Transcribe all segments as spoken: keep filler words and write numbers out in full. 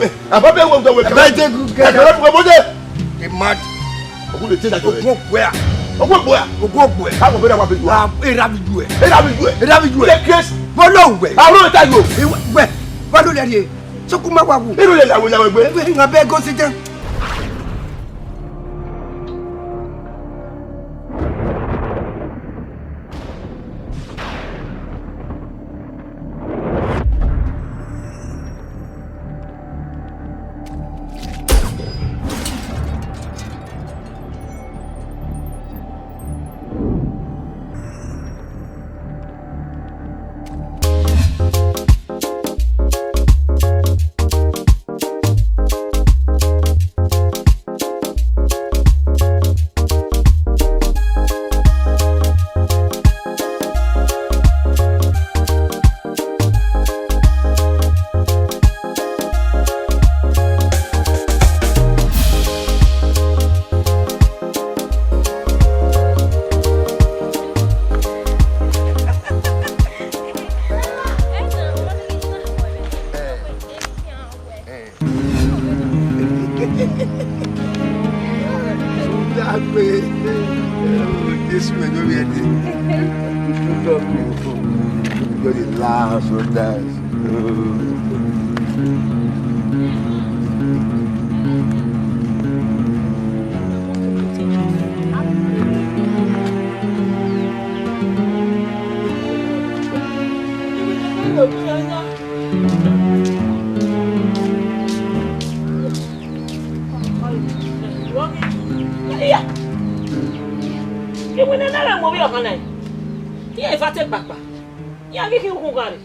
mẹ. Abọ bẹ wẹ wẹ. Ebe je gu gẹ. Ebe wẹ wẹ. Ẹ mad. Ọgwọ le te da jọ. Ọgwọ gbẹ. Ọgwọ gbẹ. Ọgwọ gbẹ. Ka wọ bẹ da wa bẹ ju. Ah, era bi ju ẹ. Era bi ju ẹ. Era bi ju ẹ. Take case. Bolo wẹ. Aro ta yo. Wẹ. Bolo le rie. Sokuma wa wu. Iru le la wo la wẹ gbe. Nga bẹ go sit down. Dagbe. Jesu, me no be there. Just dey laugh sometimes. Iya. Iwinna na gha mu ovbi ọkhan na, iran eva te kpakpa, iran ghi khin ukhunmwu gha rre.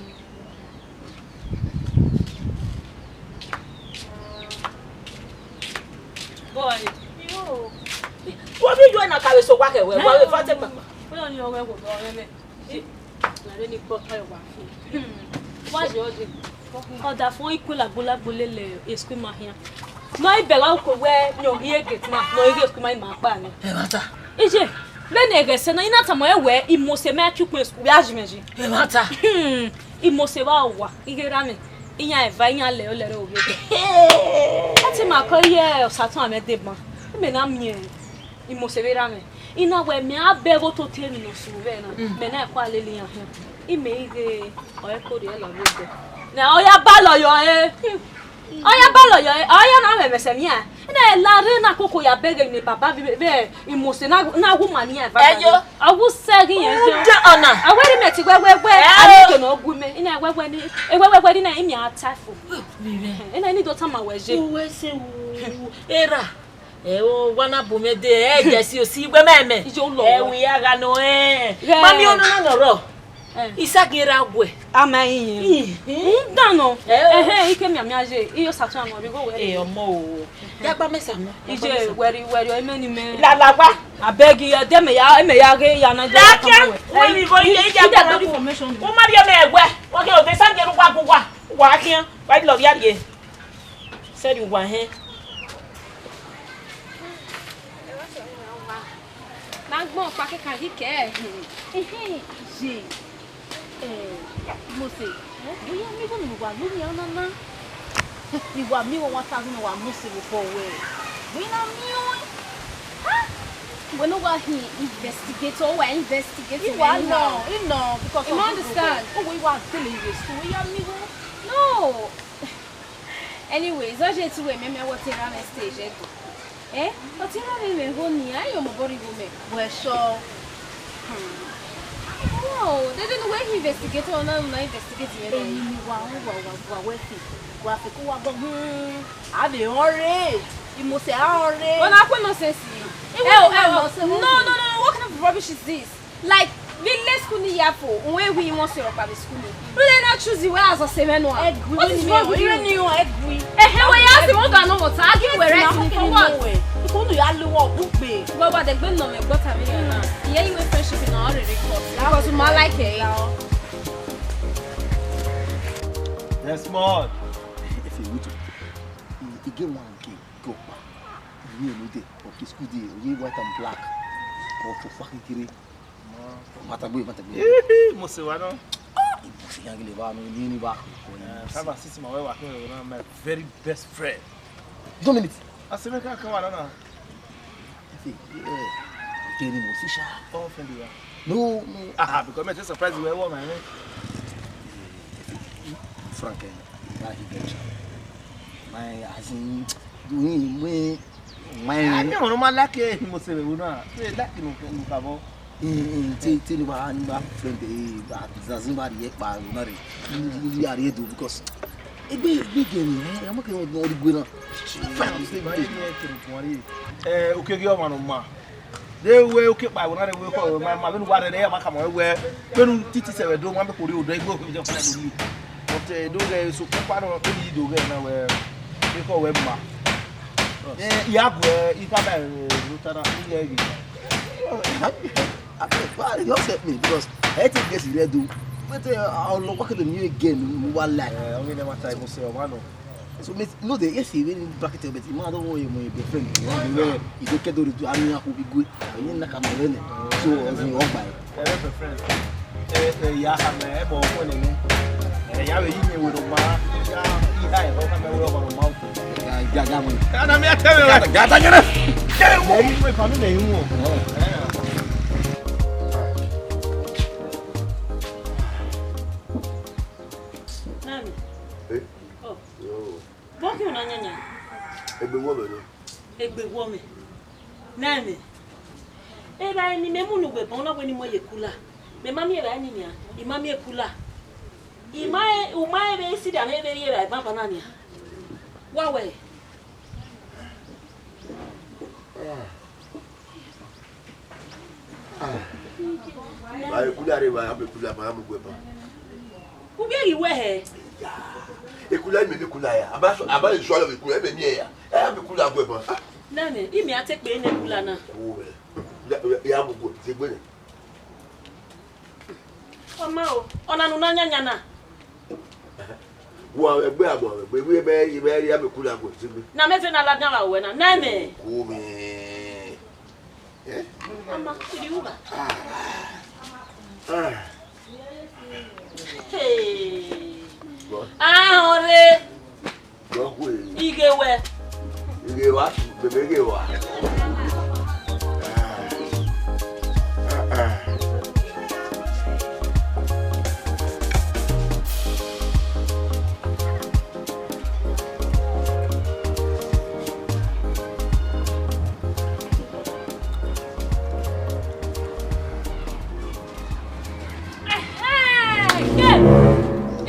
Bọe, vbe ovbi iyuẹ na ka vbe sẹ owa khẹ wẹ, wa vbe eva te kpakpa. Wẹ ọni ọghẹ wo dọ mwẹ mẹ. Na rre ni kpọta ye owa fi. Wa ye ọye. Ọdafẹn i ku lagbolagbo lele school ma khian. Ne ọ i bẹghe uko wẹ ne ọ rhie gate na, ne ọ i rhie school ma ima kpa nẹ. Ẹmwata. Iye, vbene ẹghẹ sẹ na, I na tama ruẹ wẹ, Imose ma ki ukpọn school, vbe a ji mwẹ yi. Ẹmwata. Hmm, Imose vbe owa, ighẹ erha mwẹ, iran eva, iran lẹ ọlẹrẹ ovbi odẹ. Ẹ te ma kọ iye Osatọn amẹ deba, imẹ na miẹn. Imose vbe erha mwẹ, I na wẹ mẹ a bẹghe ototọ emwi ne ọ sunu vbe na, mẹ na kua lele iran khian. Imẹ i ghe ọre ko rhie lọ vbe odẹ. Na ọ ya ba lọ yọ ẹre. Ọ ya ba lọ yọ ẹre, ọ ya na mwẹ ẹmwẹ sẹ mia. Na ẹ la rre na koko ya bẹghe ne baba vbe, vbe Imose na, na wu ma ne iran eva. Ẹyo. Ọ wu sẹ ghi yẹn jẹ. Jẹ ọna. A wẹ rhie mẹ ti wẹwẹwẹ, a ni ke ne ọ gu mẹ. I na wẹwẹ ni, e wẹwẹwẹ ni na, imẹ a ta fo. Vbe. I na ni do tama wẹ je. Uwẹ sẹ wu, erha. Ẹ o, wa na bu mwẹ de, ẹ jẹ si osi, wẹ mẹ mẹ. Iye u lọ. Ẹ wẹ ya gha nọ, ẹ. Ghẹ. Ma miẹn ọnọna nọ rrọọ. Ẹ. Isa ghi ra guẹ. A ma yin. Ih. N dan nọ. Ẹ o. Ẹhẹn, I ke mianmian ye, I yo sa tọn amọ, rhie igho wẹ. Ẹ, ọmọ o. Ya gba mẹ sa mọ. Iye, wẹri, wẹri, ọ mẹ ni mẹ. Lala gba. Abeg, ẹ de mẹ ya, mẹ ya ghe ya na. Lakian, wẹ ni igho iye, I ya gba mẹ. Information. U ma rhie mẹ ẹguẹ. Wa ke o de sa ye ru wa gu wa. Wa khian, wa lọ rhie rhie. Sẹrriọ uwa hẹn. Ma gbọn ọkpa kẹkan yi kẹ. Ehe, ye. Eh, Mose, eh, do you miẹn igho ne uwa lu ni ọnọna? Uwa miẹn igho one thousand, uwa mu sẹ vbe obọ wẹ. Do you not miẹn? Ha? Wẹ ne uwa hin investigator, uwa investigate. Uwa nọ, I nọ, because I don't understand. Oh, wait, uwa dele ire school, ya miẹn igho. No. Anyways, ọ je te uwẹ mẹ, mẹ wẹ ọtẹn erha mwẹ stage ẹdẹ. Eh? Ọtẹn erha mwẹ, mẹ ho nia, I yo mobọ rhie igho mẹ. Wẹ sure. Hmm. Oh, they don't know where he investigate or not, not investigate yet. Èyí ni wa, wa, wa, wa, wẹ fi, wa fi kó wa gbọ́, hmm, a lè hàn rè, ìmọ̀sẹ̀ á hàn rè. Ọ̀nà kú nonsense. Ẹ o, ẹ o. No, no, no, no, what kind of rubbish is this? Like, village school ni ya fo, òun ẹ wi wọn sọ̀rọ̀ pa village school ni. Really not choose the way as a seven one. What is wrong with you? Ẹgùn ni o, ẹgùn. Ehe, we ya si wọn ga no water. Agi we right for what? Kunu ya lu wo gbugbe. Gbogbo adegbe nọ mẹ gbọta mi na. Iye iwe friendship na already cut. Because you might like it. Yes, man. If you want to, you get one kid, go back. You know, they, okay, school day, you white and black. Or for fucking kiri. Matagbe, matagbe. Mo se wa no. Ibu fi yangele ba no ni ni ba. Saba sisi ma we wa ke na my very best friend. Two minutes. Aseme ka ka wa na. Kini mo si sha. Oh, friend ya. No, no. Aha, because me just surprise you, we wo man. Frank, eh, that he get. My, as in, do him, we, my. I mean, no ma like him, mo se we na. Say like him, no ka bo. Mm, mm, ti, ti ni ba, ni ba friend, eh, ba, zazin ba ri e pa, na re. Ni, ni, ni a ri e do because egbe, egbe gẹ ni, eh, ọmọ kẹ wọn ri gbe na. Fine, I'm saying, man, you know, kiri fun ari. Eh, okay, give man ma. De wẹ okekpa ẹvbo na rre wẹ ekhọe ma ma vbene uwa rhẹrẹ, iran ma khama ruẹ wẹ vbene u titi sẹ vbe do, ma miẹn kpe orhiọn odẹ igbe okhuo vbe fẹrẹ do yi. But, eh, do ghẹ eso kpakpa nọ, vbene I do ghẹ na wẹ ekhọe ma. Eh, I ya guẹ, I khama ẹre ne u ta na, I ya ghi. I beg, why you upset me? Because everything gets ready. But, uh, how long, what kind of new game we want like? Eh, only never time we say, one no. So, mate, no, they, yes, he really back it up, but he might don't want your boyfriend. You know, he don't care to do, I mean, I hope he good. I mean, like, I'm a learner. So, as in, what by? Eh, my friend. Eh, eh, yeah, I'm a boy, eh, yeah, we, you know, we don't mind. Yeah, he high, but I'm a way over the mountain. Yeah, yeah, yeah, man. And I'm here, tell you, gata, gata, gata. Tell you, what you, my family, you know. Nami. Eh? Oh. Yo. Vbọ khian na yanyan? Egbe wọ mwẹ nọ. Egbe wọ mwẹ. Nẹ mẹ. Evbare ne imẹ mu ne uwẹ bọ na wẹ ne I mu ye kula. Mẹ ma miẹn evbare ni nian, I ma miẹn kula. I ma, u ma rẹn vbe sida mwẹ vbe rri evbare banbanna nian. Wa wẹ. Ah. Ba ekula rre, ba ya mu ekula, ba ya mu egbe ba. U ghi ghi wẹ hẹ? Ya. Ekula, imẹ ne ekula ya. A ba sọ, a ba sọ alọ ekula, imẹ ne ya. Ẹ ya mu ekula gu ẹban. Ah. Nẹ mẹ, imẹ a te kpe ne ekula na. Wo wẹ. Ya, ya, ya mu gu, ze gbe nẹ. Ọ ma o, ọna ne u na yanyan na. Wa egbe agbọn, egbe, egbe, egbe, egbe, ya mu ekula gu, ze gbe. Na mẹ te na ladian vbe owẹ na, nẹ mẹ. Gu mẹ. Eh? Ama, kiri uba. Ah. Ah. Hey. Bọ. Ah, ọre. Bọ kwe. Ighe wẹ. Ighe wa, bebe ighe wa. Ah. Ah, ah. Ẹhẹn, ke,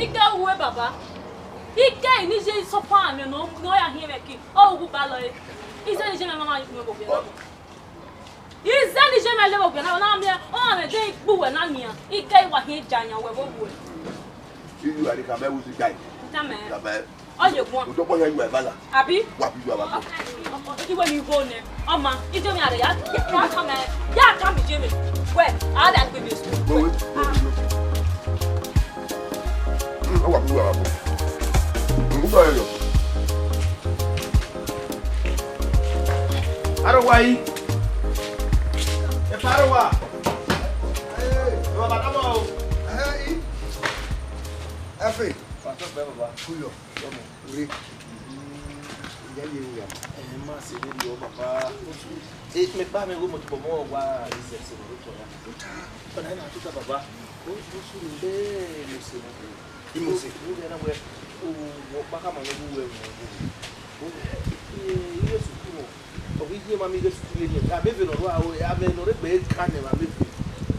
I ke ru wẹ baba. I ke ni ye sọkpan amẹ nọ, nọ ya hiẹn mwẹ ke, ọ wu ba lọ re. Ize ni ye mwẹ ma ma yin vbe ogie na. Ize ni ye mwẹ levbe ogie na, ọ na miẹn, ọ na mwẹ de ikpu wẹ na nian. I ke wa hiẹn ja yan wẹ vbe owe. Iye uwa ni khama ẹvbo zigbai. Tama. Khama ẹ. Ọ ye guan. Odogbo yan yuẹ vala. Abi? Wa bi yuẹ vala. Iwe ni gho nẹ. Ọ ma, iye mi a rẹ ya. Ya khama ẹ. Ya khama iye mi. Wẹ, a da gbe mi su. Wewe. Ọ wa bi yuẹ vala. N gba yọ. Arowa yi. Epa arowa. Ẹ wa ba dama o. Ẹ fe. Pastor bẹ baba. Kuyọ. Ọmọ. Re. Ìyá yẹ wẹ ya. Ẹ ma se vbe rriọ baba. E, mẹ kpa mẹ gho mẹ tobọ mọ wa izẹ se vbe otọ ya. Ọna na tota baba. O, o su ni. Ẹ, mo se na. Imosi. Mo ghe na wẹ, o, wọ kpa khama nọ gu wẹ. O, e, iye sukuru. Ọ ghi ye ma mi ghe sukuru ye. Ameve nọ rua, o, amẹ nọ re gbe ka nẹ ma meve.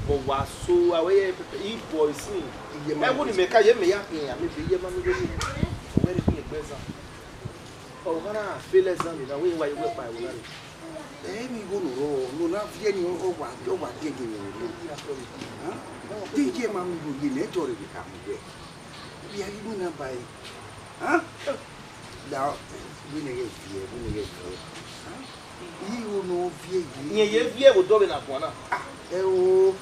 Vbe wa so, a wẹ ye pepe, i boys ni. Iye ma Ẹwu ni mẹ ka ye mẹ ya khian, mẹ be ye ma mi ghe ni. Ọ wẹ rhie egbe zan. Ọ gha na fail exam na, wẹ wa ye wẹ kpa ẹvbo na re. Ẹ mi igho ne ọ rrọọ, ne ọ na viẹ ni, ọ wa, ọ wa giẹgiẹ vbe ẹvbo na. Te iye ma mi igho ye nẹ, tọ rre vbe ka mu wẹ. Vbe a ghi winna ba ẹre? Huh? Da, winna ghẹ viẹ, winna ghẹ viẹ. Huh? Igho ne ọ viẹ ye. Rẹn ye viẹ vbe odọ vbe na guan na. Ah, ẹ o.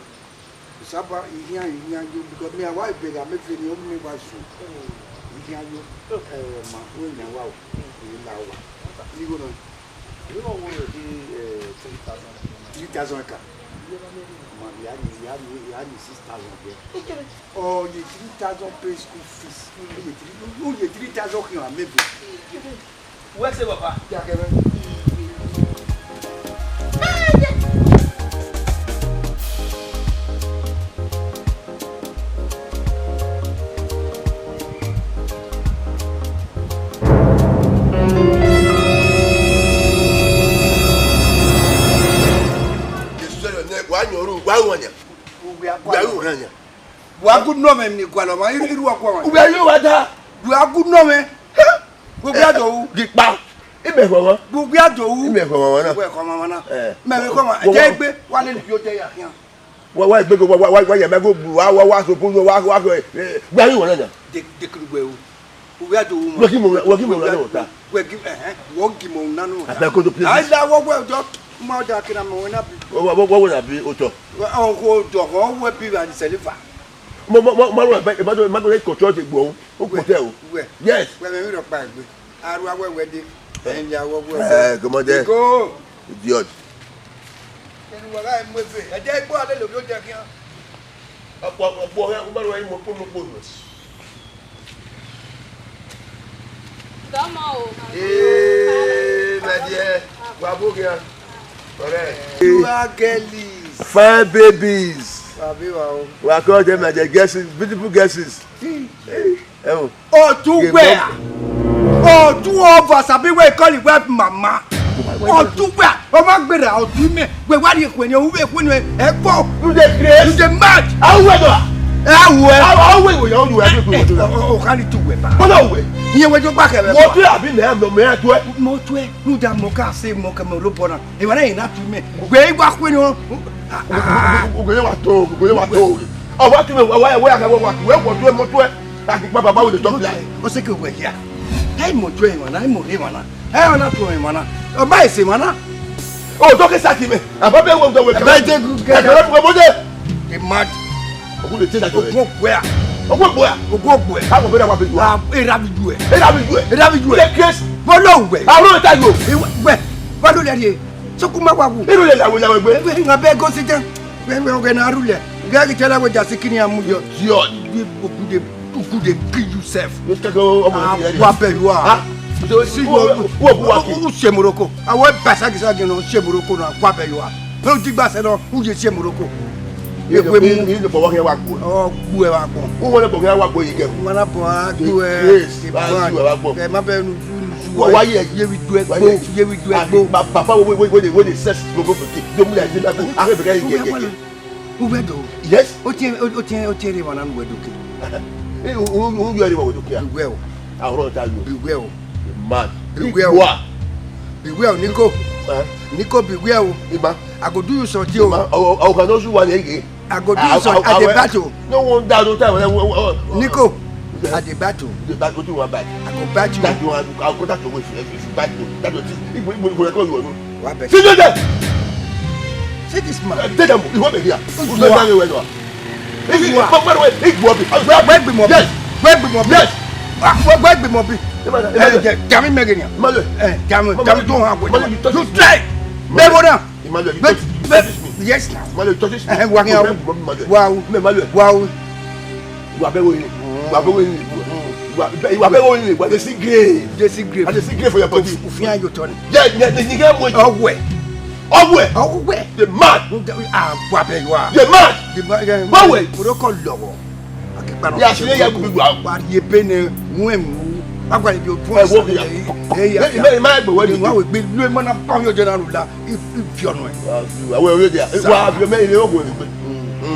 Saba, I khian, I khian yo, because me, a wa ebe gha, mẹ fe ni, ọ ghi mẹ wa su. Mm. I khian yo. Mm. Eh, ma, wẹ nẹ wa o. Mm. I la wa. Igho nọ. Igho wo re, eh, three thousand. Three thousand ka. Ma, ya ni, ya ni, ya ni six thousand ye. Ọ ye three thousand pay school fees. Mm. Ọ ye three, ọ ye three thousand khian, maybe. Wẹ sẹ, papa. Ya kẹ mwẹ. Jesu sẹ nẹ, wa yọn ru, wa ru wan yan. Uwẹ a Wa ru wan yan. Wa gu nọ mwẹ ni gualọ ma, iru, iru wa kua wan. Uwẹ yo wa da. Wa gu nọ mwẹ. Gbogbo a do wu. Gikpa. Imẹ khọmọ. Gbogbo a do wu. Imẹ khọmọ wan na. Wẹ khọmọ wan na. Eh. Mẹ vbe khọmọ. Wo, wo. Ẹjẹ egbe, wa lele yo de ya khian. Wa, wa egbe, wa, wa, wa, wa ya mẹ go, wa, wa, wa so pun, wa, wa, eh, gba yi wan na. De, de kuru wẹ o. Uwẹ a do wu ma. Wẹ ki mọ, wẹ ki mọ na nọ ta. Wẹ gi, ẹhẹn, wọ gi mọ na nọ ta. Abẹ kodo, please. Ai la wọ wẹ ọjọ, ma ọjọ akina mọ wẹ na bi. Wọ, wọ, wọ, wọ na bi otọ. Wẹ, ọ, wọ ọjọ, wọ wẹ bi wa ni sẹlifa. Mo, mo, mo, mo, mo, mo, mo, mo, control the gbọ. O kò tẹ o. Wẹ. Yes. Wẹ mẹ mi rọ pa egbe. Aru awẹ wẹ de. Eh. Ẹyin ya wọ wẹ. Eh, come on there. Go. Idiot. Ẹnu wa gha mu ebe. Ẹ jẹ́ igbó alẹ́ lòdì ó jẹ kíá. Ọ̀pọ̀, ọ̀pọ̀ ọ̀rẹ́ ọmọ rẹ̀ mọ̀ pé mo pò nù. Dọ́mọ o. Hey, my dear. Wà á bó kí a. Ọ̀rẹ́. You are girlies. Fine babies. Àbí wa o. We are called them like the guesses, beautiful guesses. Hey. Ẹ o. Otu wẹ a. Otu ọvọ sabi wẹ call wẹ mama. Otu wẹ a. Ọ ma gbera otu mẹ. Wẹ wa ri ekhue ni, ohu ekhue ni, ẹ fọ. U dey craze. U dey mad. Awu ẹ dọ. Ẹ awu ẹ. Awu ẹ wẹ yọ, awu ẹ wẹ. O ka ni tu wẹ ba. Mo na wẹ. Iye wẹ jọ gba kẹ wẹ. Mo tu abi mẹ, mo mẹ tu ẹ. Mo tu ẹ. Nu da mo ka se mo kẹ mo lo bọ na. E wa na ina tu mẹ. Wẹ wa khue ni o. Ogo ye wa to, ogo ye wa to. Ọ wa tu mẹ, wa, wa, wa, wa, wa, wẹ wọ tu ẹ, mo tu ẹ. Like papa, why we dey talk like? O se ke we ya. Ai mo jo emwa na, ai mo re emwa na. Ai ona to emwa na. O ma ese emwa na. O to ke saki me. Aba be wo do we. Aba je gu ke. Ẹ kẹrẹ fún ọmọdé. E mad. Ogun le tell that. Ogun ogbe a. Ogun ogbe a. Ogun ogbe. How go better one be you? Ah, e ra bi ju ẹ. E ra bi ju ẹ. E ra bi ju ẹ. The case. Mo lo we. Aro ta yo. We. Wa lo le rie. Sokuma wa wu. Iru le lawo lawo egbe. Nga be go sit down. Wẹ, wẹ, wẹ na rule. Gẹ ghi tẹla wẹ jasi kini amu yọ. Idiot. You go dey, you go dey kill yourself. You take o ọmọ yẹn. Wa bẹ you are. Ah. So si wo wo bu wa ki. U se Morocco. Awo basa gisa gino se Morocco na wa bẹ you are. No digba se no, u ye se Morocco. Egbe mu. Ni ni bọ wa wa gbo. Ọ gbo ẹ wa gbọn. U wọlé bọ wa gbo yi kẹ. Mana bọ a gbo ẹ. Yes. Ba ju ẹ wa gbọn. Ẹ ma bẹ nu. Wa ye ye wi du ẹ gbo, ye wi du ẹ gbo. Papa we we we we dey sex go go pikin. Do mu like say na go. A be ye ye ye. U wẹ do. Yes. O tie, o tie, o tie re wa na nu wẹ do ke. Eh, u u u yọ re wa we do ke. Beware o. Àwòrán ta yo. Beware o. Man. Beware o. Beware o, Nico. Eh? Nico, beware o. Ima. I go do you something o. Ima. O o ka no su wa le ye. I go do you something. I dey battle. No wonder no time. Nico, I dey battle. The battle, what you want back? I go battle. That you want, I'll go that way if you, if you battle. That you think, if we, if we, if we call you, no. Wa bẹ. See you there. See this man. Take them. You want me here? Who's not there? Where you are? Where you are? By the way, he go up. Where, where be Mobi? Yes. Where be Mobi? Yes. Ah, where, where be Mobi? Emmanuel, Emmanuel. Eh, Jami Megan. Emmanuel. Eh, Jami, Emmanuel, Jami, don't have Emmanuel, you touch me. Emmanuel, you touch me. Yes, now. Emmanuel, you touch me. Eh, wa here. Emmanuel. Wow. Emmanuel. Wow. Ìwà bẹ́ẹ̀ wo ni? Ìwà bẹ́ẹ̀ wo ni? Ìwà bẹ́ẹ̀ wo ni? Ìwà dey see grey. Dey see grey. I dey see grey for your body. Òfin ayò tọ́ ni. Yeah, yeah, yeah, yeah, yeah. Ọwẹ́. Ọwẹ́. Ọwẹ́. The man. Ah, wa bẹ yọ a. The man. The man. Báwo? Orúkọ lọ́wọ́. Akẹ́kọ̀ọ́ náà. Yà á ṣe é yẹ gbogbo àwọn. Wà á yẹ bẹ́ẹ̀ ni wọ́n ẹ̀ mú. Wà á gbàdúrà bí o tún ẹ̀ wọ́n kìí yà. Ẹ̀ yà. Ẹ̀ yà. Ẹ̀ má ẹ̀ gbẹ̀wẹ́ ni. Wọ́n á wẹ̀ gbé lóye mọ́nà báwọn yóò jẹ́ náà lò la. Ìfì ọ̀nà ẹ̀. Àwọn èrò jẹ́. Wà á fi ọmọ ìlẹ̀ ògùn ẹ̀ gbé.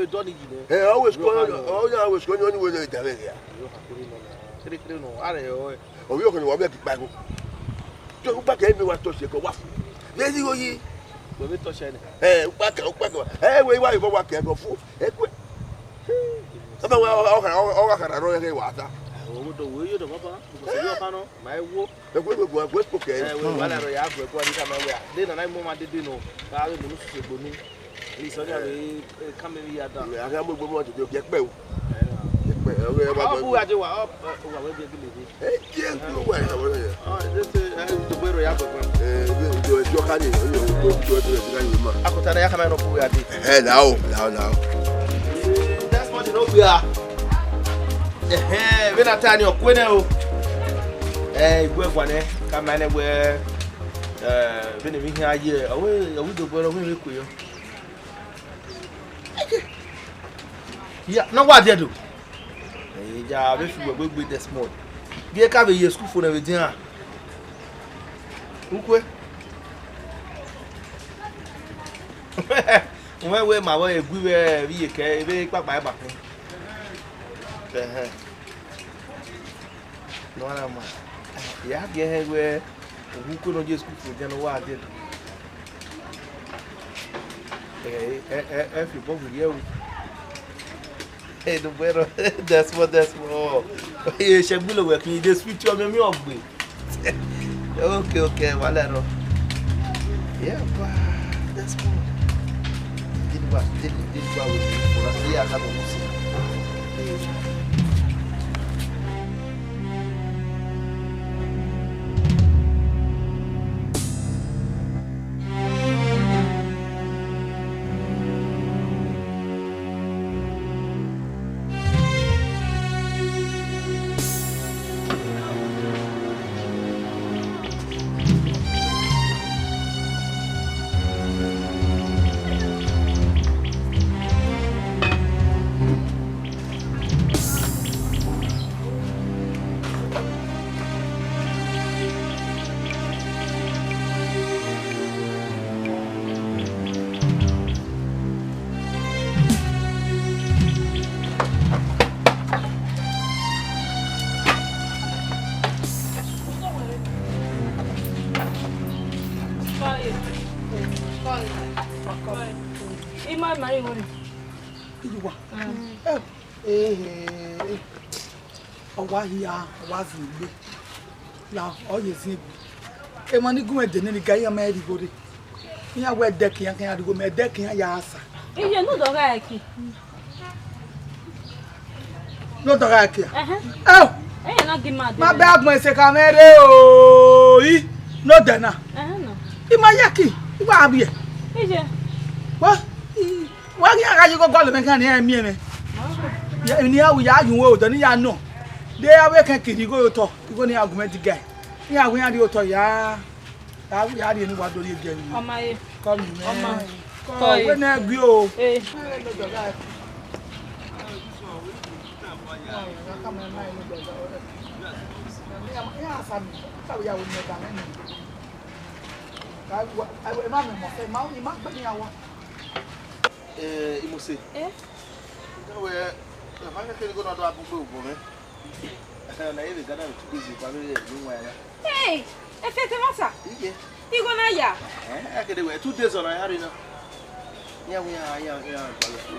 vbe dọ ni yi nẹ. Ẹ, ọ wẹ school, ọ ya wẹ school ni, ọ ni wẹ ne da vbe gha. Yo, ha kere nọ na. Kere, kere nọ, a rẹ ọ. Ovbi ọkhan ne wa vẹ ghi kpaegho. Te ukpaka ẹre mẹ wa touch ẹkẹ, wa fu. Vbe zigho yi. Wẹ vbe touch ẹre nẹ? Ẹ, ukpaka, ukpaka. Ẹ, wẹ wa vbe wa kẹ ẹkẹ fu. Ẹkẹ. Ama wa, ọ, ọ, ọ, ọ gha khara rọ ẹghẹ wa ta. Obodo wo yo do baba. Mo se yo khan nọ, ma i wo. Ẹkẹ, ẹkẹ, ẹkẹ, ẹkẹ, ẹkẹ. Ẹ, wẹ, wa la rọ ya gu ẹkẹ ni ka ma wẹ. De nana mu ma dede nọ. Ka vbe mu nu sese gbo ni. Please, ọ ya vbe, eh, come here, da. Ẹ, a gha mu egbe mu ọtẹtẹ, ọ ghi kpẹ o. Ẹ, na. Ghi kpẹ, ọ ghi wa. Ọ bu wa je wa, ọ, ọ, wa wẹ bi egbe lele. Ẹ, die ku wa ya wẹ ya. Ọ, de se, ẹ, to gbẹrẹ ya gbẹgbẹ. Ẹ, de, de, de, ka ni, de, de, de, de, de, ka ni ma. Akota na ya kama no bu ya de. Ẹ, na o, na o, na o. That's what no we are. Ẹhẹn, vbene a ta ni ọ kue nẹ o. Ẹ, igue ẹguan nẹ, ka ma nẹ wẹ, ẹ, vbene emwi hia ye, ọ wẹ, ọ wẹ do gbẹrẹ, ọ wẹ vbe kue yọ. Ya, na wa diẹ do. Ẹ, ya vbe fi wẹ gbe Desmond. Gie ka vbe ye school fo nẹ vbe dian. Ukwe. Wẹ wẹ ma vbe gui vbe vbe ye kẹ, vbe kpakpa ẹba khin. Ẹhẹn. Nọ ara ma. Ya gie hẹ wẹ, owu ko nọ je school fo dian, nọ wa diẹ do. Ẹ, ẹ, ẹ, ẹ fi obọ vberriẹ o. Ẹ, do bẹrẹ, Desmond, Desmond. Ẹ, ṣẹgbilo wẹ khin, dey sweet you, ọmọ mi ọgbe. Okay, okay, wa lẹ rọ. Yeah, pa, Desmond. Did wa, did, did wa with you. Ora, yeah, I have a. Ima ma rin wẹn. Ijuwa. Mm. Eh, eh, eh. Ọ wa hia, ọ wa zin egbe. La, ọ ye zin egbe. Emwa ni gu mwẹ de nene ga iran ma rhie igho rre. Iran wẹ ẹdẹ ke iran, ke iran rhie igho, mẹ ẹdẹ ke iran ya sa. Iye ne u dọgha ẹki. Ne u dọgha ẹki a? Ẹhẹn. Ẹ o. Ẹyẹ na gi ma de. Ma bẹ agbọn ese ka mwẹ rre o. I, ne odẹ na. Ẹhẹn na. I ma ya ẹki, I wa vbiẹ. Iye. Wẹ, i, wẹ ghi a gha ye igho gọlọ mwẹ khian ne iran miẹn mwẹ. Ye, ne iran ru ya yu odọ ne I ya nọ. De avbe ẹkẹn kiri igho ye otọ, igho ne iran gu mwẹ diga. Iran gu iran rhie otọ ya. A ya rhie ne uwa do rhie giẹ vbe. Ọ ma ye. Kọ mẹ. Ọ ma. Kọ, wẹ ne ẹ gui o. Eh. Eh, Imose. Eh? Wẹ, ẹ ma kẹkẹ ni ko na do a bun gbe obọ mwẹ. Na ye vbe Ghana two days, ba vbe ye ni wa ya. Hey, ẹfe te masa. Iye. Igho na ya. Eh, I can do two days on a hari na. Ya, ya, ya, ya, ba vbe.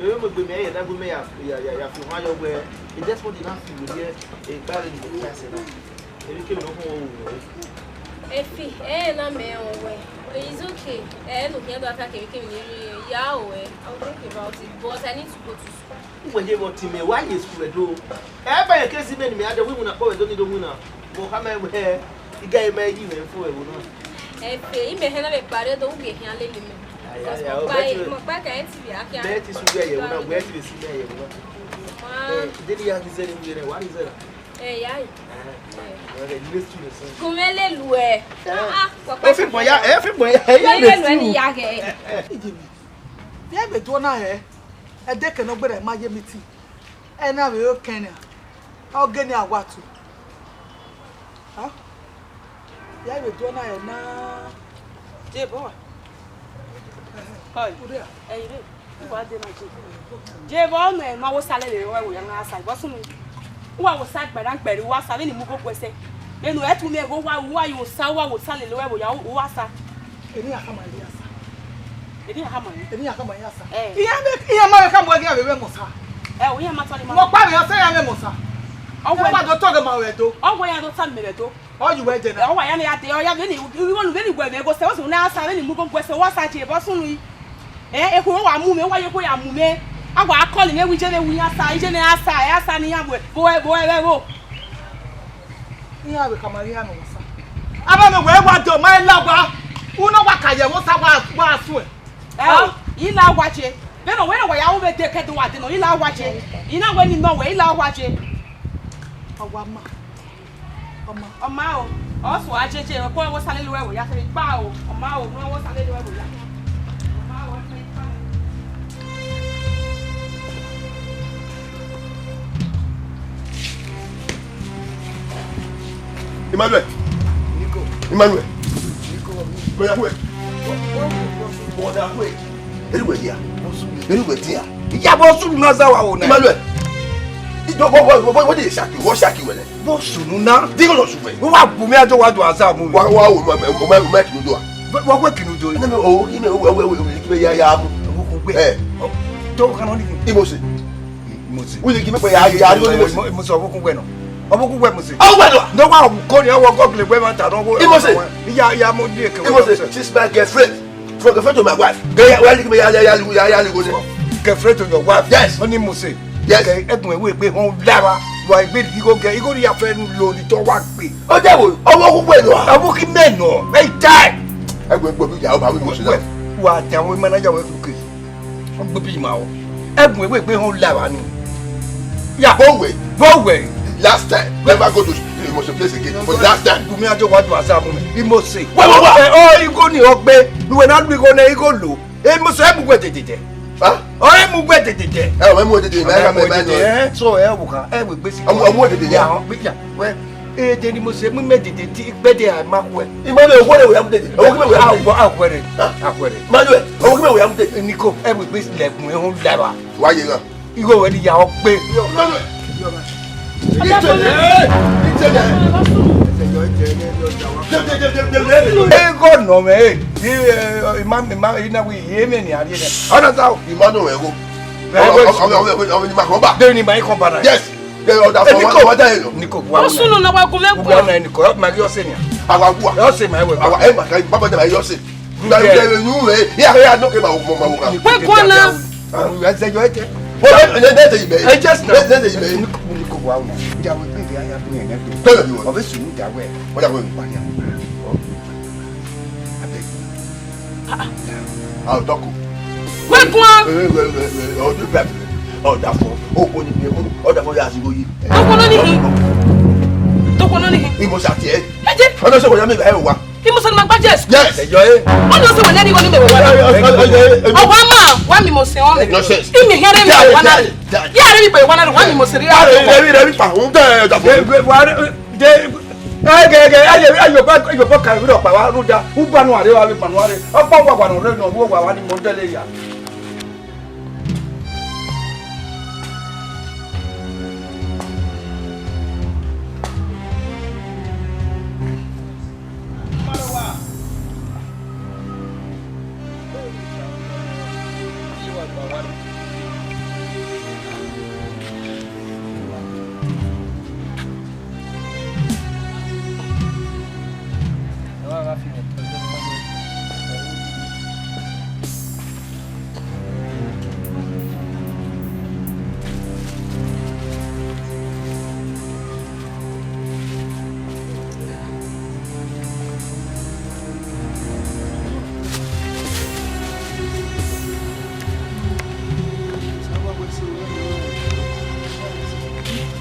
Ẹ, mu egbe mẹ, ẹ, na gu mẹ ya, ya, ya, ya fi ohan yọ wẹ, e despot na fi wẹ, e, e gba re ni mẹ ya sẹ na. Emwi kemwi ne ọ khọn wẹ. Efi, ẹ na mẹ rẹn wẹ. It's okay. Ẹ, ne u khian do ta kemwi kemwi ne I ya ru, ẹ, I will think about it, but I need to go to school. Uwẹ ye vbe ọtẹn mẹ, wa ye school ẹdo. Ẹ ba ye ke si mẹ ne mẹ a dẹ winna kpọ vbe ẹdo ni do winna. Vbe ọ khama wẹ, I ga ima yi mwẹ fo ẹvbo na. Efe, imẹ hẹn na vbe kpare do, u ghe khian lele mẹ. Aya, because aya, mo o, kpa, Betty, mo kpa ka ẹ ti vbe a khian. Betty, su ghe ẹvbo na, wẹ ti vbe si mẹ ẹvbo na. Wa. Eh, deni ya ghi zẹ ne wẹ rẹ, wa ni zẹ na. Eh, ya yi. Eh, eh, let's do the same. Gu mwẹ lele uẹ. Eh. Ah, ah, papa. O fi gbọn ya, ẹ fi gbọn ya, ẹ ya. Lele uẹ ni ya ghe. Ijemi, vbe ẹmwẹ do na hẹ, ẹdẹ kẹ ne ọ gberra ma ye meeting. Ẹ na vbe ro kẹn nian, ọ ghe nian wa tu. Ha? Ya vbe do na hẹ na. Debo. Hoi. Ude a? Ẹ ire. Uwa de na je. Debo, ọnẹ ma wo sa lele ruẹ vbe oya na sa, bọ sunu. Uwa wo sa gbẹrangberẹ, uwa sa vbene I mu igho guẹ sẹ. Vbene ẹ tu mwẹ ghe uwa, uwa yo sa, uwa wo sa lele ruẹ vbe oya, uwa sa. Eni a khama eni a sa. Eni a khama eni? Eni a khama eni a sa. Eh. Iran ma, iran ma vbe khama wẹ ghi a vbe mwẹ Musa. Eh, iran ma tọ ni ma. Mẹ ọkpa vbe ọ sẹ iran mwẹ Musa. Ọ wẹ. Ọ wa do tọ ghe ma vbe do. Ọ wẹ iran do ta mẹ vbe do. Ọ ye uwẹ dẹ na. Ọ wa ya ne ya de, ọ ya vbene, vbene, vbene wẹ vbe go sẹ, ọ sunu na sa, vbene I mu igho guẹ sẹ, uwa sa je, bọ sunu yi. Eh, ekhue wa mu mwẹ, uwa ye ekhue ya mu mwẹ. A wa call mwẹ wẹ iye ne iran sa, iye ne iran sa, iran sa ne iran vbe, vbe, vbe, vbe, vbe. Iran vbe khama iran nọ sa. Avbe mẹ wẹ wa do ma la wa. Uno wa ka ye vbe sa wa, wa suẹn. Ẹ o, I la owa je. Vbene ọ wẹ ne wa ya ru vbe dẹ kẹdẹ wa dẹ nọ, I la owa je. I na wẹ ne I nọ wẹ, I la owa je. Ọ wa ma. Ọ ma. Ọ ma o. Ọ sua jeje, ọ kọ wo sa lele ruẹ vbe oya kherhe gba o. Ọ ma o, ne ọ wo sa lele ruẹ vbe oya. Ọ ma o, ọ ma o. Emmanuel. Nico. Emmanuel. Nico. Brother, wait. Brother, wait. Anywhere there. Anywhere there. Iya, bọ sunu na za wa o na. Emmanuel. Ido, what, what, what, what did you shaki? What shaki wele? Bọ sunu na. Digo lo sufe. Wa bu mi ajo wa do aza mu. Wa, wa, o ma, o ma, o ma kinu do. Wa, wa kinu do. Ne me, o, ime, o, o, o, o, ya, ya mu. O, o, o, eh. To ka no ni. Imose. Imose. Wuli ki me pe ya, ya, ya, Imose, Imose, ọvbokhan wẹ nọ. Ọvbokhan wẹ Imose. Ọ wẹ nọ. Ne wa ko ni, wa gọgọlẹ wẹ ma ta nọ. Imose. Iya, iya, mo di eke. Imose, she's my girlfriend. From girlfriend to my wife. Girl, well, you ya, ya, ya, ya, ya, ya, girlfriend to your wife. Yes. Oni Imose. Yes. Ẹgbọn ẹwe egbe họn lava. Wa egbe di igho gẹ, igho ni ya fẹ nu lo ni tọ wa gbe. Ọ jẹ wo, ọvbokhan wẹ nọ. Ọvbokhan mẹ nọ. Hey, die. Ẹgbọn egbe bi ya, o ba wi Imose nọ. Wa ta wo ma na ya wẹ kuke. Ọ gbe bi ma o. Ẹgbọn ẹwe egbe họn lava ni. Ya. Go away. Go away. Last time, never go to Imose place again. For the last time. Gu mi ajo wa do aza mu mi. Imose. Wait, wait, wait. Ẹ, ọ, igho ni ọ gbe. Nuwẹ na lu igho nẹ, igho lo. Imose, ẹ mu wẹ dedede. Ha? Ọ, ẹ mu wẹ dedede. Ẹ, ọ, ẹ mu wẹ dedede. Ẹ, ẹ mu wẹ dedede. Ẹ, so, ẹ, wo kan. Ẹ, wẹ gbe si. Ọ mu, ọ mu wẹ dedede. Ya, ọ, gbe ya. Wẹ. Ede ni Imose mu mẹ dede ti gbẹdẹ a ma khuẹ. Emmanuel, owó rẹ̀ wẹ̀ ya mu dede. Owó kí mẹ wẹ̀ ya mu dede. Ahuẹ, ahuẹ rẹ. Ha? Ahuẹ rẹ. Emmanuel, owó kí mẹ wẹ̀ ya mu dede. Niko, ẹ wẹ gbe lẹgun ẹhun lẹwa. Wa ye ghan. Igho wẹ ni ya ọ gbe. Emmanuel. Ìtẹ̀lẹ̀, ìtẹ̀lẹ̀. Ego nọ mẹ, eh. Ima, ima, ina wi, ye mẹ ni a ri nẹ. Ọna ta o. Emmanuel, ego. Ego. Ọmọ, ọmọ, ọmọ, ọmọ, ọmọ ni ma kọ ba. De ni ma kọ ba na. Yes. Ọda fọ wa da yẹn lọ. Niko wa. Ọ sunu na wa gun mẹ gua. Wa na niko, ma ghi ọse nia. Awa gua. Ọse ma wẹ. Awa e ma ka baba da yọ se. Gba yẹ nu re. Ya ya no ke ma mo ma wo ka. Wẹ gua na. Ẹ zẹ yọ ẹ jẹ. Ẹ jẹ sina. Ẹ zẹ yọ ẹ. Niko wa o. Ya wẹ pe ya ya bu yẹn nẹ. Tell me. Ọ bẹ sunu da wẹ. Ọ ya wẹ. Abeg. I'll talk. Wait, go on. Ọdún ìgbà ọ̀dà fún ọkọ ní ìgbà ọ̀dà fún yàtí lóye. Ọkọ náà nìyí. Ọkọ náà nìyí. Ìmọ̀ ṣàtì ẹ̀. Ẹ jẹ́. Ọdún ṣe wọ̀nyá mi ìgbà ẹ̀ wá. Ìmọ̀ sọ ni ma gbá jẹ́. Yes. Ẹ̀yọ́ ẹ̀. Wọ́n ní ọ̀sẹ̀ wọ̀nyá ni wọ́n ní mẹ̀wẹ̀ wá. Ọ̀wọ́ máa wá mi mọ̀ sí ọ́n. Nonsense. Ìmì hẹ́rẹ́ mi wà náà. Yàrá mi pẹ̀lú wà náà wà mi mọ̀ sí rí. Yàrá mi rẹ̀ mi pa òun tẹ̀ ẹ̀ dàbọ̀. De, ege, ege, aye, aye, ba, aye, ba ka ro pa wa ru da. U ba nu are wa, ba nu are. Ọ pa wa wa nu re nu, wa wa ni mo de le ya.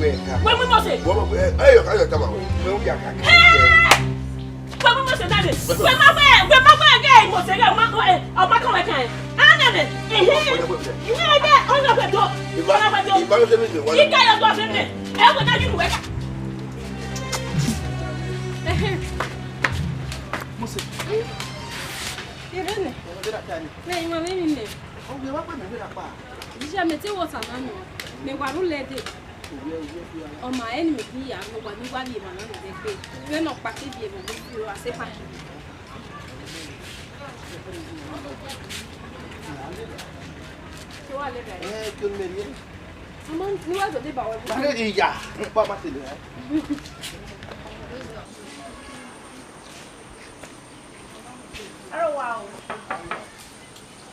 wẹ ka. Wẹ mu Mose. Wẹ mu, ẹ, ẹ, yọ ka yọ tama wẹ. Wẹ u ya ka. Hey! Wẹ mu Mose dade. Wẹ ma wẹ, wẹ ma wẹ ge Mose ge ma, ẹ, ọ ma kan wẹ kan. A nẹ mẹ. Ehe. Wẹ ge, ọ na wẹ do. Ọ na wẹ do. Iba, iba, iba, iba, iba. Ika ya do fe mẹ. Ẹ wẹ na ju wẹ ka. Ehe. Mose. Irene. Mẹ ima vbe emwi nẹ. Ọ wẹ wa pa mẹ vbe ra pa. Iye mẹ te wọta na nọ. Mẹ wa ru lẹ dee. Ọ ma rẹn ne imẹ ghi ya, ne ọ wa, ne uwa rhie emwa na nọ vbe egbe. Vbene ọ kpa ke viọ ẹvbo gbe fi ro, a sẹ epa. Ke wa lẹ ga. Ẹ, ke ne mẹ rhie. Ama, ne uwa zọ deba wẹ. Ma rhie iya, n pa ma te lẹ. Aro wa o.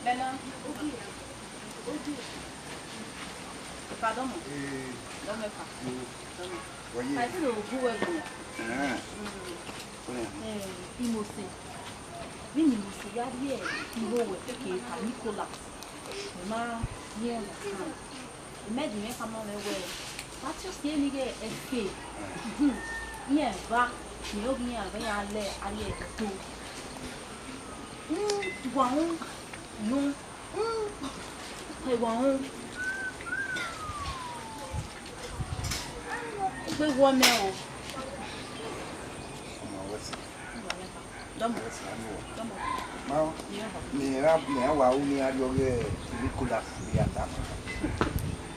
Bena. Ka dọmọ. Ee. Dọmọ ka. Yo. Dọmọ. Wẹ ye. Ka ti do gu wẹ gbọn. Ẹn. Mm. Wẹ ye. Eh, Imose. Vbene Imose ya rhie igho wẹ ke ka Nicholas. Mẹ ma rẹn ọna kan. Imẹ di mwẹ khama mwẹ wẹẹ, Patience eni ghe ẹfe, uhun, iran eva, ne ọ ghi iran vbe iran lẹ ariẹ do. Hmm, wa hun, unu, hmm, wa hun. Egbe wọọ mẹ o. Dọmọ. Dọmọ. Ma, mẹ ra, mẹ ra wa ru ne a rhie ọghe Nicholas vbe a ta ma.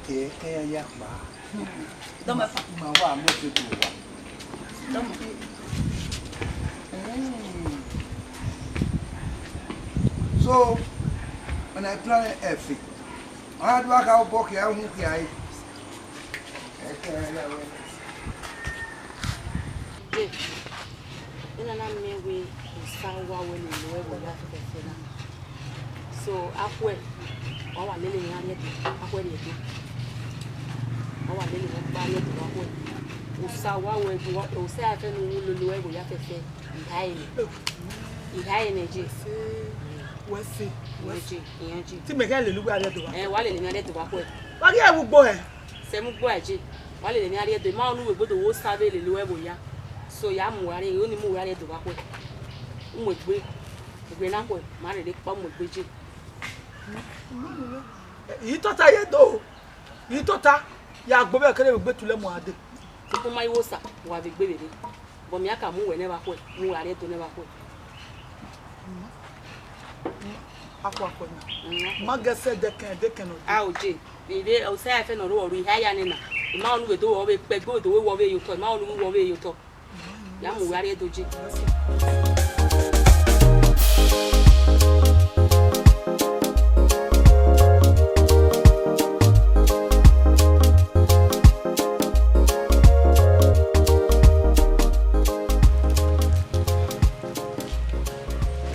Ke, ke ya ya kpa. Dọmọ ẹfa. Ma wa mu ẹfe do wa. Dọmọ. Mm. So, when I plan ẹfe, a do a ka obọ ke a hu ke a e. Ẹkẹ ya wẹ. Ena na miẹn wẹẹ Osa wa wẹẹ ne ilo ẹvbo ya fẹfẹfẹ na. So, akhuẹ, ọ wa lele mwẹ rrie ẹdẹ, akhuẹ rrie ẹdẹ. Ọ wa lele mwẹ kpa rrie ẹdẹ, akhuẹ. Osa wa wẹ, Osa ya fẹ ne u lele uẹ vbe ya fẹfẹ. Ihae nẹ. Ihae nẹ je. Wẹ se, wẹ se. Iyan je, iyan je. Te imẹ ghẹ lele uwẹ rrie Ẹdo vba. Ẹ, wa lele emwi a rrie Ẹdo vba khuẹ. Wa ghi ẹvbo ugbo hẹ? Sẹ mu ugbo a je. Wa lele emwi a rrie Ẹdo, ma ọnii wẹ egbe do wo sa vbe lele uẹ vbe oya. So ya mu uwa rrie, oni mu uwa rrie Ẹdo vba khuẹ. U mu egbe. Egbe na khuẹ, ma rherhe kpa, u mu egbe je. I tota ye do. I tota, ya gbe vbe kere vbe egbe tulẹ mu a dee. Ukpọn ma i wo osa, wa vbe egbe vbe rre. But mẹ a ka mu uwẹ nẹ vba khuẹ, mu uwa rrie Ẹdo nẹ vba khuẹ. Akhuakhua na. Mm. Ma gẹ sẹ dẹkẹn, dẹkẹn nọ. A o je. Ivbe Osa ya fẹ ne ọ rre ọre, ihae ya nena. I ma ọnii wẹ do wẹ ọ vbe kpẹ, egbe do wẹ ọ vbe ye otọ, i ma ọnii wẹ ọ vbe ye otọ. Ya mu uwa rrie Ẹdo je.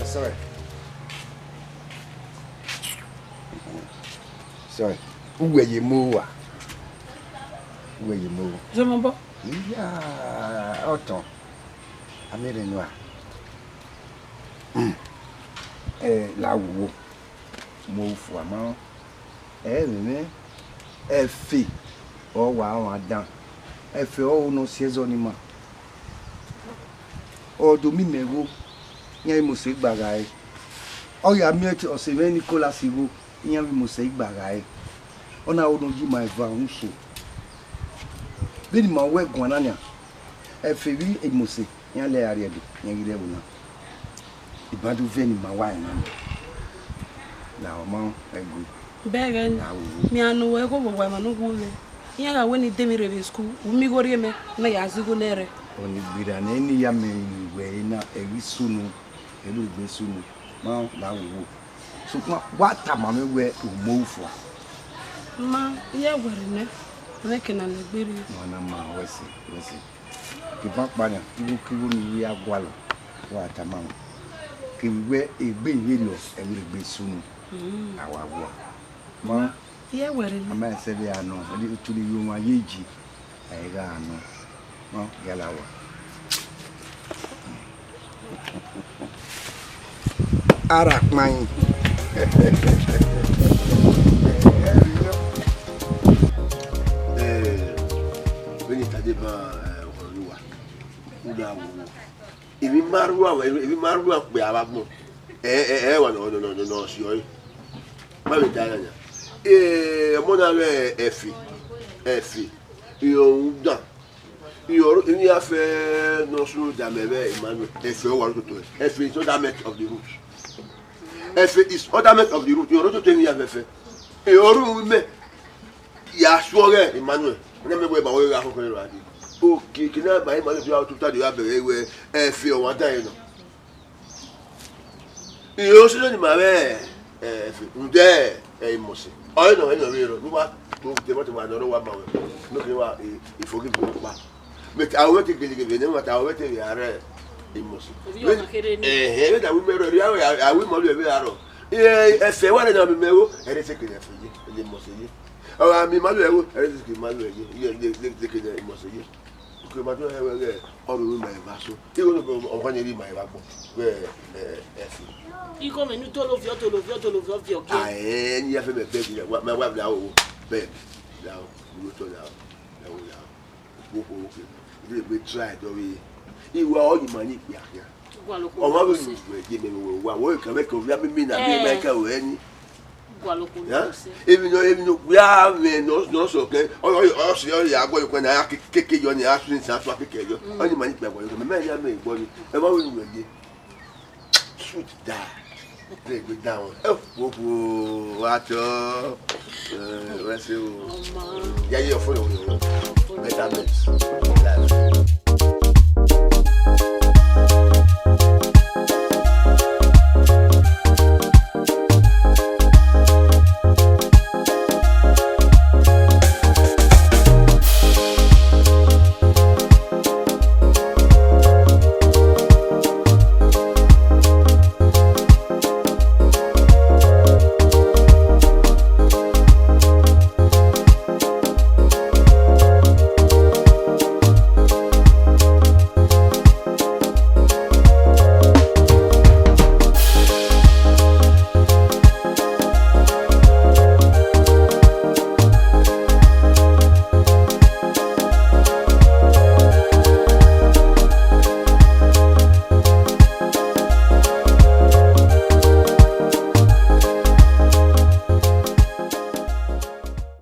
Sorry. Sorry. Uwẹ ye mo wa. Uwẹ ye mo. Zọmọbọ. Iya, ọtọn. Amẹrẹ nua. Ẹ, la wo. Mo fua ma. Ẹ, mẹ, mẹ. Ẹfe. Ọ wa ọmwa dan. Ẹfe ọ nọ si ẹzọ ni ma. Ọ do miẹn imẹ igho, iran vbe Imosa gba gha ẹe. Ọ ghi a miẹn ọse mwẹ Nicholas igho, iran vbe Imosa gba gha ẹe. Ọ na ho ne ọ yi ima eva uhunmwu so. Vbene ima wẹ guan na nian, Ẹfe vbe Imosa, iran lẹ ra rrie Ẹdo, iran ghi rre ẹvbo na. Iban do vẹ ne ima wa ẹmwẹ na. Na ọ ma ẹgu. Bẹghe ne, na wo. Mẹ a nu wẹ igho vbe owa emwa ne u wu mwẹ. Iran gha wẹ ne I de emwi rre vbe school, u miẹn igho rhie mẹ, ne a ya zẹ igho nẹ rre. Ọni gberra ne eni ya mẹ ru wẹ na, ẹ ghi sunu, ẹ vbe egbe sunu, ma la wo wo. Sokpan wa tama mwẹ wẹ u mu fua. Ma, I ya wẹrẹ nẹ, nẹ ke na lẹ egbe rrie. Ma na ma, wẹ se, wẹ se. Kevbe ọkpa nian, igho kigho ne I ya gualọ, wa tama mwẹ. Kevbe wẹ egbe vberriọ, ẹ vbe egbe sunu, a wa gua. Ma, I ya wẹrẹ nẹ. A ma sẹ vbe a nọ, ẹdi otu ne I yo mwa ye ji, a i gha nọ. Ma, ya la wa. Ara kpain. Eh, vbene I tade ban, eh, ọkhọ ne uwa, u na wo. Emwi ma rua, emwi ma rua kpẹ avbe agbọn. Ẹ, ẹ, ẹ, wa nọ, nọ, nọ, nọ, nọ, si ọre. Ma vbe da na nia. Eh, ọmọ na vbe Ẹfe, Ẹfe, irọnmwẹ udan. Irọnmwẹ, emwi ya fẹ ne ọ sunu da mẹ vbe Emmanuel. Ẹfe ọ wa ro toto. Ẹfe is ornament of the root. Ẹfe is ornament of the root. Irọnmwẹ toto emwi ya fẹfẹ. Irọnmwẹ mẹ. Ya suọ ghẹ Emmanuel. Nẹ mẹ wẹ ma wẹ gha khọkhọ rẹ ra dee. Oke, ke na ma Emmanuel do ra tota do ra bẹghe wẹ Ẹfe ọmwa dan ẹre nọ. Irẹn osẹnẹ ne ima vbe, eh, Ẹfe, rhunmwuda, eh, Imosa. Ọre nọ, ọre nọ vbe rrọọ, ne uwa to demọ te wa nọ, ne uwa ma wẹ. Ne ọ kere wa, eh, forgive me ọkpa. But a wẹ te gele gele ne ma ta, a wẹ te vbe a rre Imosa. Ovbi ọmwa kherhe ni. Eh, eh, vbe da wi mẹ rrọọ, a wi mẹ ọvbi ẹvbe a rrọọ. Eh, Ẹfe wa rẹ na mẹ mẹ ro, ẹre te kere Ẹfe ye, ye Imosa ye. Ọ gha miẹn ima lu ẹvbo, ẹre te kere ima lu ẹye, ye, ye, ye, ye kere Imosa ye. Uke ma do hẹ wẹ ghẹ, ọ roro ima eva so. Igho ne ọmwa ni rri ima eva agbọn, vbe, eh, Ẹfe. Igho mwẹ ne u tolo viọ, tolo viọ, tolo viọ, viọ gie. Ah, eh, ne I ya fẹ mẹ bẹghe, wa, ma wa vbe la o, bẹghe, la o, ne u tọ la o, la o, la o. Wo, wo, wo, ke. Vbe, vbe try dọ vbe. Iwa ọ yi ma ni kpia, kpia. Gualọ ko. Ọmwa vbe se. Wẹ ye mẹ wẹ wa, wo ka mẹ ke ovia mi mi na, mi ma ka wẹ ni. Gualọ ko. Ya? Lọ se. Emwi nọ, emwi nọ, ya mẹ nọ, nọ sọ kẹ. Ọ, ọ, ọ, si, ọ, ya gbọ yọ kpẹ na, ya ke, ke, ke yọ ni, ya su ni sa, su a ke, ke yọ. Mm. Ọ ni ma ni kpia gualọ ko, mẹ, mẹ ya mẹ gbọ ni. Ẹ ma wẹ ni wẹ ye. Shoot da. Play good down. Oh, wo, wo, wa tọ. Eh, wẹ se o. Ọmọ. Ya ye your phone away. Betterment. Life.